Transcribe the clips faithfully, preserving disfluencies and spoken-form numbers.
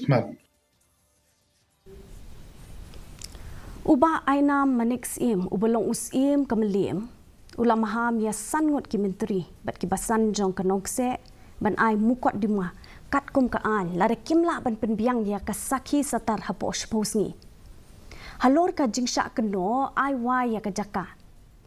Mat. U Bah Ainam Manik Syiem, uba long u Syiem ka Mylliem, u la maham ïa san ngut ki myntri bad ki basan jong ka nongkseh ban ai mukotduma katkum ka aiñ, lada kim lah ban pynbiang ïa ka sakhi satar hapoh shiphew sngi. Halor ka jingshah kynnoh ai wai ïa ka jaka.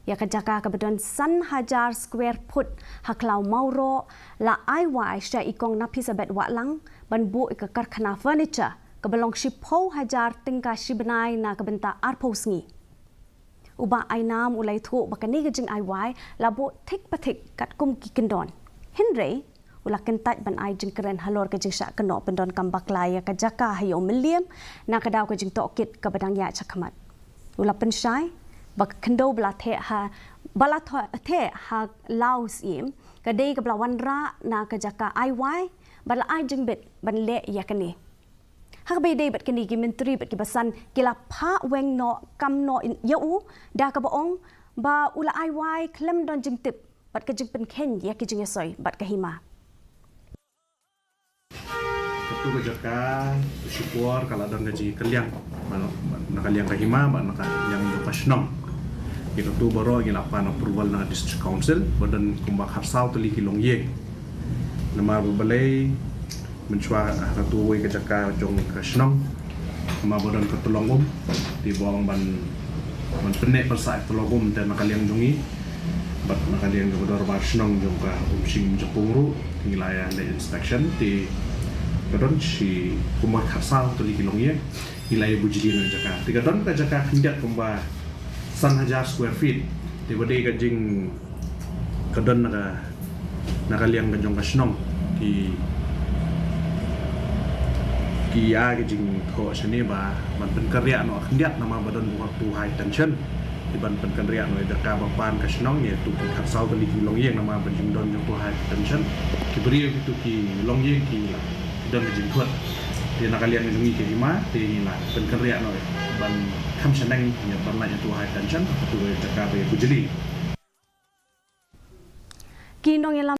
Ïa ka jaka kaba don san hajar square foot ha Khlaw Mawroh, la ai wai sha i Kong Naphisabeth Wahlang ban buh ïa ka karkhana furniture kaba long shiphew hajar tyngka shi bnai na ka bynta arphew sngi. U Bah Ainam u la ïathuh ba kane ka jingai wai la buh thik pa thik katkum ki kyndon. Hynrei u la kyntait ban ai jingkren halor ka jingshah kynnoh pyndonkam bakla ïa ka jaka ha Ïew Mylliem na ka daw ka jingtohkit kaba dang ïaid shakhmat. U la pynshai ba ka khyndew ba la theh ha, ba la tho-, theh ha Law Syiem ka dei kaba la wanrah na ka jaka ai wai bad la ai jingbit ban leh ïa kane. Ha kaba ïadei bad kine, ki myntri bad ki basan ki la phah weng noh kam noh ïa u da kaba ong ba u la ai wai khlem don jingtip bad ka jingpynkheiñ ïa ki jingïasoi bad ka hima. Katu ka jaka, ka shipor ka la don ka jingkylliang, na ka liang ka hima bad na ka liang jong ka shnong. Ïa katu baroh ngi la pan approval na District Council, ba don kumba khatsaw tylli ki longïing. Namar ba balei, mynshuwa ha katu kawei ka jaka jong ka shnong, namar ba don ka tyllong um, te ba ong ban, ban pynneh pynsah tyllong um, te na ka liang jong ngi bad na ka liang jong ka dorbar shnong jong ka Umshing Umjapung ruh, te ngi la ïa leh inspection, te ka don shi kumba khatsaw tylli ki longïing, ngi la ïa bujli na jaka. Te ka don ka jaka khyndiat kumba san hajar square feet. Te ba dei ka jing, ka don na ka, na ka liang ka jong ka shnong, ki, ki ïa ka jingthoh shane ba ban pynkynriah noh khyndiat namar ba don uto u high tension. Te ban pynkynriah noh ïa ka ba pan ka shnong ïa uto ki khatsaw tylli ki longïing namar ba jingdon jong uto u high tension, ki briew kito ki longïing ki la don ka jingthut. Te na ka liang jong ngi ka hima, te ngi la pynkynriah noh ban kham shaneng ïa ban lait ïa uto u high tension, uto u jaka ba ïa bujli. Ki nongïalam